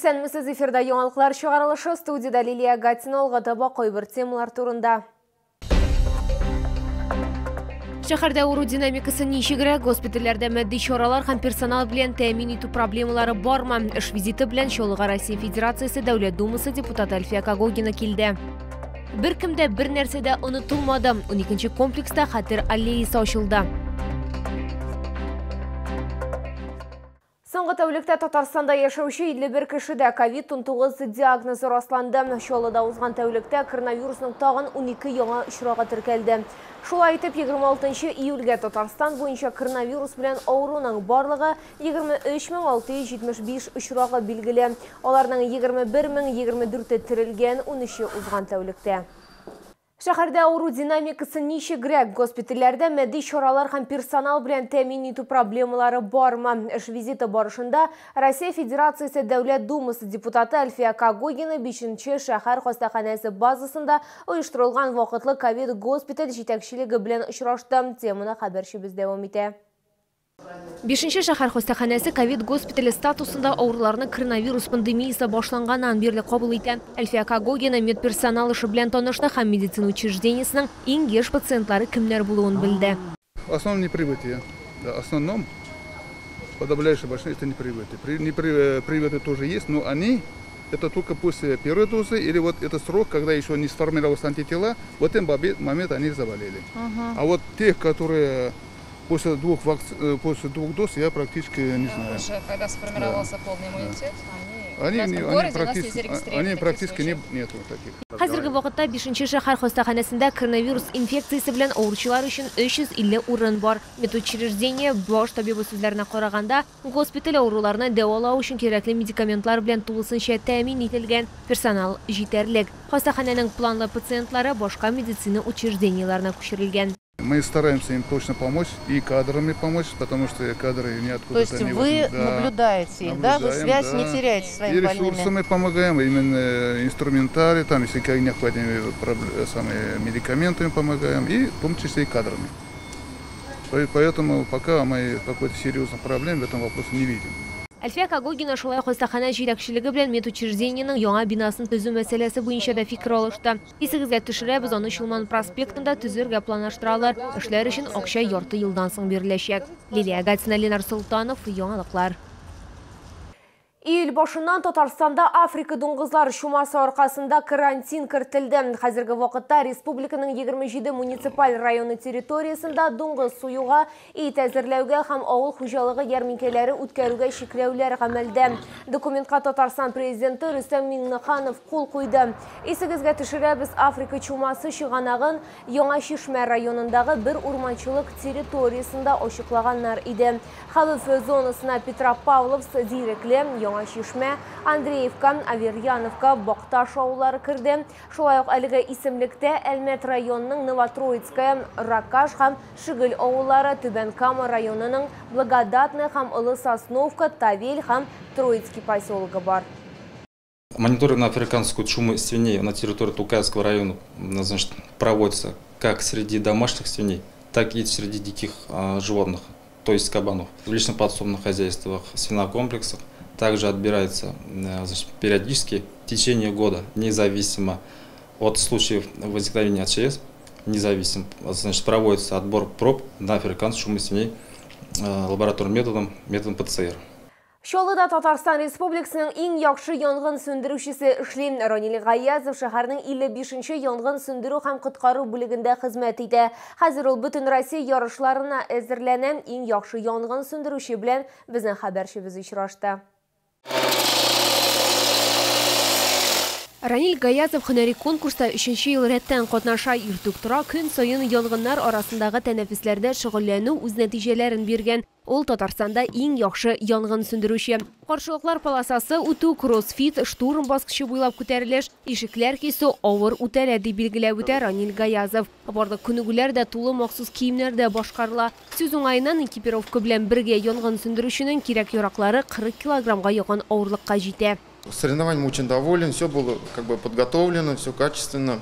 Исәнмесез, эфирда яңалыклар чыгарылышы, студияда Лилия Гатина. Алга таба кайбер темалар турында. Шәһәрдә авыру динамикасы ничегрәк, госпитальләрдә матди чаралар һәм персонал белән тәэмин итү проблемалары бармы? Эш визиты белән Чаллыга Россия Федерациясе Дәүләт Думасы депутаты Әлфия Когогина килде. Беркем дә бер нәрсә дә онытылмады. 12 комплекста хәтер аллеясы ачылды. Соңгы тәүлектә Татарстанда яшәүче 51 кешедә COVID-19 диагнозы расланды. Чаллыда узган тәүлектә коронавирусның тагын 12 яңа очрагы теркәлде. Шулай итеп, 26 июльгә Татарстан буенча коронавирус белән авыруның барлыгы 23675 очрагы билгеле. Аларның 21024-е терелгән, 13-е узган тәүлектә. Шәһәрдә авыру динамикасы ничегрәк, госпитальләрдә матди чаралар һәм персонал белән тәэмин итү проблемалары бармы? Эш визиты барышында Россия Федерациясе Дәүләт Думасы депутаты Әлфия Когогина 5-нче шәһәр хастаханәсе базасында оештырылган вакытлы ковид госпиталь җитәкчелеге белән очрашты. Теманы хәбәрчебез дәвам итә. 5-нче шәһәр хастаханәсе ковид госпитале статусында авыруларны коронавирус пандемиясе башланганнан бирле кабул итә. Әлфия Когогина медперсонал эше белән танышты һәм медицина учреждениесенең иң еш пациентлары кемнәр булуын белде. В основном неприбытие. Да, в основном подавляющее большинство это неприбытие. Прибытие тоже есть, но они это только после первой дозы или вот это срок, когда еще не сформировались антитела, в этот момент они заболели. А вот тех, которые после двух доз я практически не знаю. Уже когда сформировался полный иммунитет, они практически нету таких. Хәзерге вакытта 5-нче шәһәр хастаханәсендә коронавирус инфекциясе белән авыручылар өчен 350 урын бар. Медучреждение баш табибы сүзләренә караганда, госпиталь авыруларны дәвалау өчен кирәкле медикаментлар белән тулысынча тәэмин ителгән, персонал җитәрлек. Хастаханәнең планлы пациентлары башка медицина учреждениеләренә күчерелгән. Мы стараемся им точно помочь и кадрами помочь, потому что кадры ниоткуда. То есть вы наблюдаете их, да? Вы связь не теряете с своими больными? И ресурсами помогаем, именно инструментарий, там, если необходимы самые медикаментами помогаем, и в том числе и кадрами. Поэтому пока мы какой-то серьезной проблемы в этом вопросе не видим. Әлфия Когогина шулай хастаханә җитәкчелеге белән медучреждениенең яңа бинасын төзү мәсьәләсе буенча да фикер алышты. Исегезгә төшерәбез, аны Чулман проспектында төзергә планлаштыралар. Эшләр өчен акча ярты елдан соң биреләчәк. Лилия Гатина, Ленар Солтанов, яңалыклар. Июль башыннан Татарстанда Африка дуңгызлары чумасы аркасында карантин кертелде. Хәзерге вакытта республиканың 27 муниципаль районы территориясендә дуңгыз суюга, ит әзерләүгә һәм авыл хуҗалыгы ярминкәләре үткәрүгә чикләүләр гамәлдә. Документка Татарстан президенты Рөстәм Миңнеханов кул куйды. Исегезгә төшерәбез, Африка чумасы чыганагын Яңа Чишмә районындагы бер урманчылык территориясендә ачыклаганнар иде. Хәвеф зонасына Петропавловск, Зирекле, Яңа Чишмә, Андреевка, Аверьяновка, Бакташ авыллары керде. Шулай ук әлеге исемлектә Әлмәт районының Новотроицкая, Ракаш һәм Шигел авыллары, Түбән Кама районының Благодатная һәм Олы Сосновка, Тавель һәм Троицкий поселогы бар. Мониторинг на африканскую чуму свиней на территории Тукайского района, значит, проводится как среди домашних свиней, так и среди диких животных, то есть кабанов. В личных подсобных хозяйствах, свинокомплексах также отбирается, значит, периодически в течение года, независимо от случаев возникновения АЧС, независимо, значит, проводится отбор проб на африканскую чуму свиней лабораторным методом, методом ПЦР. Чаллыда Татарстан Республикасының иң яхшы янгын сүндерүчесе эшли. Ранил Гаязов шәһәрнең 55-нче янгын сүндерү һәм коткару бүлегендә хезмәт итә. Хәзер ул бөтен Россия ярышларына әзерләнә. Иң яхшы янгын сүндерүче белән безнең хәбәрчебез очрашты. Ранил Гаязов һөнәри конкурста 3-нче ел рәттән катнаша. Иртүк тора, көн саен янгыннар арасындагы тәнәфесләрдә шөгыльләнү үз нәтиҗәләрен биргән. Ул Татарстанда иң яхшы янгын сүндерүче. Каршылыклар полосасы үтү, кроссфит, штурм баскычы буйлап күтәрелеш, ишекләр кисү авыр үтәлә, дип билгеләп үтә Ранил Гаязов. Барлык күнегүләр дә тулы махсус киемнәрдә башкарыла. Сүз уңаеннан экипировка белән бергә янгын сүндерүченең кирәк-яраклары 40 килограммга якын авырлыкка җитә. Соревнованием очень доволен, все было как бы подготовлено, все качественно,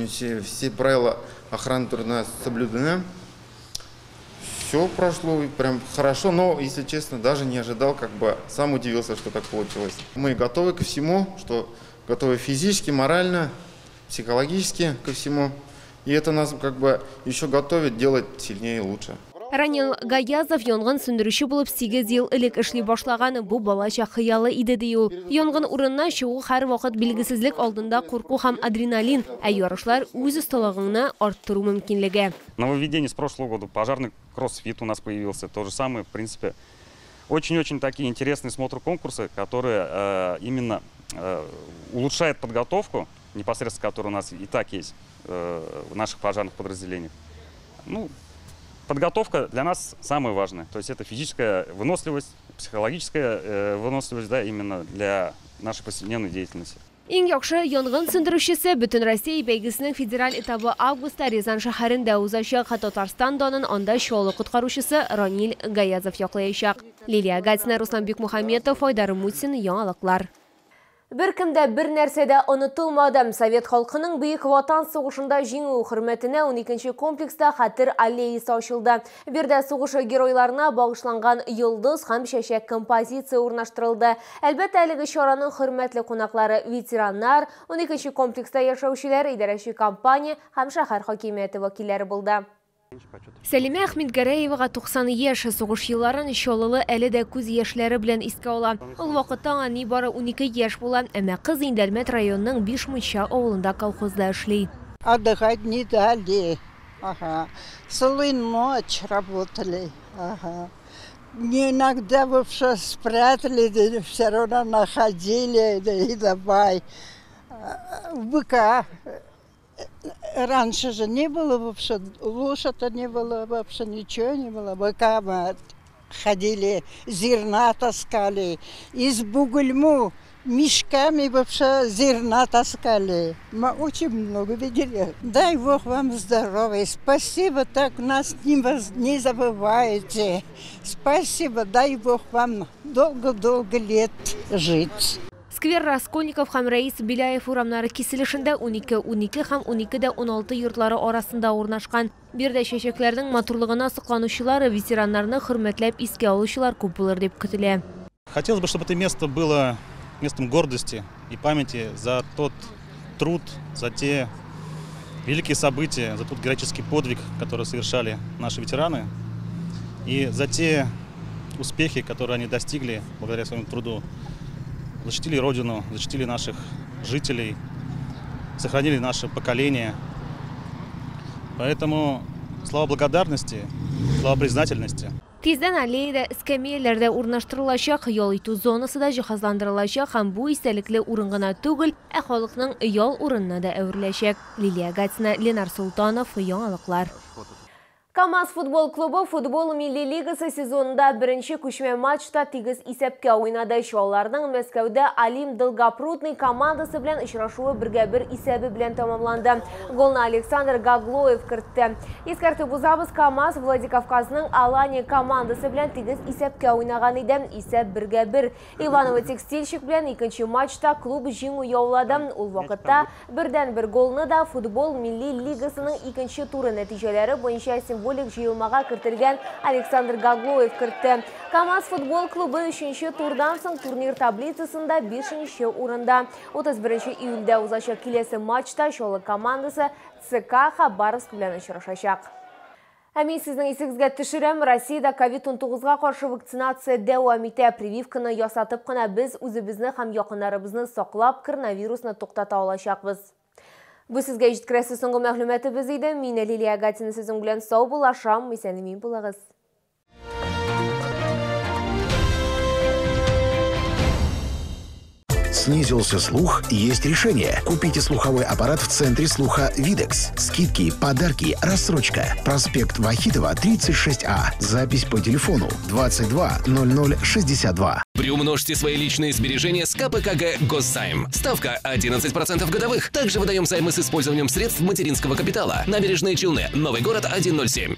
все правила охраны труда соблюдены, Все прошло прям хорошо, но, если честно, даже не ожидал, как бы сам удивился, что так получилось. Мы готовы ко всему, что готовы физически, морально, психологически ко всему. И это нас как бы еще готовит делать сильнее и лучше. Ранил Гаязов янгын сүндерүче булып 8 ел элек эшли башлаган, бу балачак хыялы иде ди ул. Янгын урынына чыгу һәрвакыт билгесезлек алдында курку һәм адреналин, ә ярышлар үз осталыгыңны арттыру мөмкинлеге. Нововведение с прошлого года, пожарный кроссфит у нас появился, то же самое, в принципе. Очень-очень такие интересные смотры конкурсы, которые именно улучшают подготовку, непосредственно которая у нас и так есть в наших пожарных подразделениях. Ну, подготовка для нас самое важное. То есть это физическая выносливость, психологическая выносливость, да, именно для нашей повседневной деятельности. Иң яхшы янгын сүндерүчесе бөтен Россия бәйгесенең федераль этабы августта Рязань шәһәрендә узачак. Татарстан данын анда Чаллы коткаручысы Ранил Гаязов яклаячак. Лилия Гатина, Руслан Бикмухаметов, Айдар Мусин, Яңалыклар. Бер кем дә бер нәрсә дә онытылмады. Совет халкының Бөек Ватан сугышында җиңү хөрмәтенә 12 комплекста хәтер аллеясы ачылды. Биредә сугыш геройларына багышланган йолдыз һәм чәчәк композиция урнаштырылды. Әлбәттә, әлеге чараның хөрмәтле кунаклары ветераннар, 12 комплекста яшәүчеләр, идарәче компания һәм шәһәр хакимияте вәкилләре булды. Сәлимә Әхмәтгәрәевага 90 яшь, сугыш елларын Чаллылы әле дә күз яшьләре белән искә ала. Ул вакытта аңа нибары 12 яшь була, әмма кыз инде Әлмәт районының Бишмунча авылында колхозда эшли. Отдыхать не дали. Ага. Целую ночь работали. Ага. Не иногда вообще спрятали, все равно находили, и давай. Быка. Раньше же не было вообще, лошади не было вообще, ничего не было. Быка мы ходили, зерна таскали, из Бугульму мешками вообще зерна таскали. Мы очень много видели. Дай Бог вам здоровья. Спасибо, так нас не забывайте. Спасибо, дай Бог вам долго-долго лет жить. Сквер Раскольников һәм Рәис Беляев урамнары киселешендә 12-12 һәм 12-16 йортлары арасында урнашкан. Биредә чәчәкләрнең матурлыгына сокланучылар, ветераннарны хөрмәтләп искә алучылар күп булыр дип көтелә. Хотелось бы, чтобы это место было местом гордости и памяти за тот труд, за те великие события, за тот героический подвиг, который совершали наши ветераны, и за те успехи, которые они достигли благодаря своему труду. Защитили Родину, защитили наших жителей, сохранили наше поколение. Поэтому слова благодарности, слова признательности. Тиздән аллеяда эскәмияләр дә урнаштырылачак, ял итү зонасы да җиһазландырылачак һәм бу истәлекле урын гына түгел, ә халыкның ял урынына да әвереләчәк. Лилия Гатина, Ленар Султанов, Яңалыклар. КАМАЗ футбол клубы футбол милли лигасы сезонында беренче күчмә матчта тигез исәпкә уйнады. Чаллыларның Мәскәүдә Алим Долгопрудный командасы белән очрашуы 1-1 исәбе белән тәмамланды. Голны Александр Гаглоев кертте. Искәртеп узабыз, КАМАЗ Владикавказның Алания командасы белән тигез исәпкә уйнаган иде. Исәп 1-1. Иваново текстильщик белән икенче матчта клуб җиңү яулады. Ул вакытта 1-1 голны да футбол милли лигасының икенче туры нәтиҗәләре буенча символик җыелмага кертелгән Александр Гаглоев кертте. КАМАЗ футбол клубы 3-нче турдан соң турнир таблицасында 5-нче урында. 31 июльдә узачак киләсе матчта Чаллы командасы ЦК Хабаровск белән очрашачак. Ә мин сезнең исегезгә төшерәм, Россиядә ковид-19-га каршы вакцинация дәвам итә. Прививканы ясатып кына без үзебезне һәм якыннарыбызны саклап, коронавирусны туктата алачакбыз. Бу сезгә җиткерәсе соңгы мәгълүматыбыз иде. Мин Лилия Гатина сезнең белән саубуллашам. Исән-имин булыгыз. Снизился слух? Есть решение. Купите слуховой аппарат в центре слуха «Видекс». Скидки, подарки, рассрочка. Проспект Вахитова, 36А. Запись по телефону 22 00 62. Приумножьте свои личные сбережения с КПКГ «Госзайм». Ставка 11% годовых. Также выдаем займы с использованием средств материнского капитала. Набережные Челны. Новый город, 107.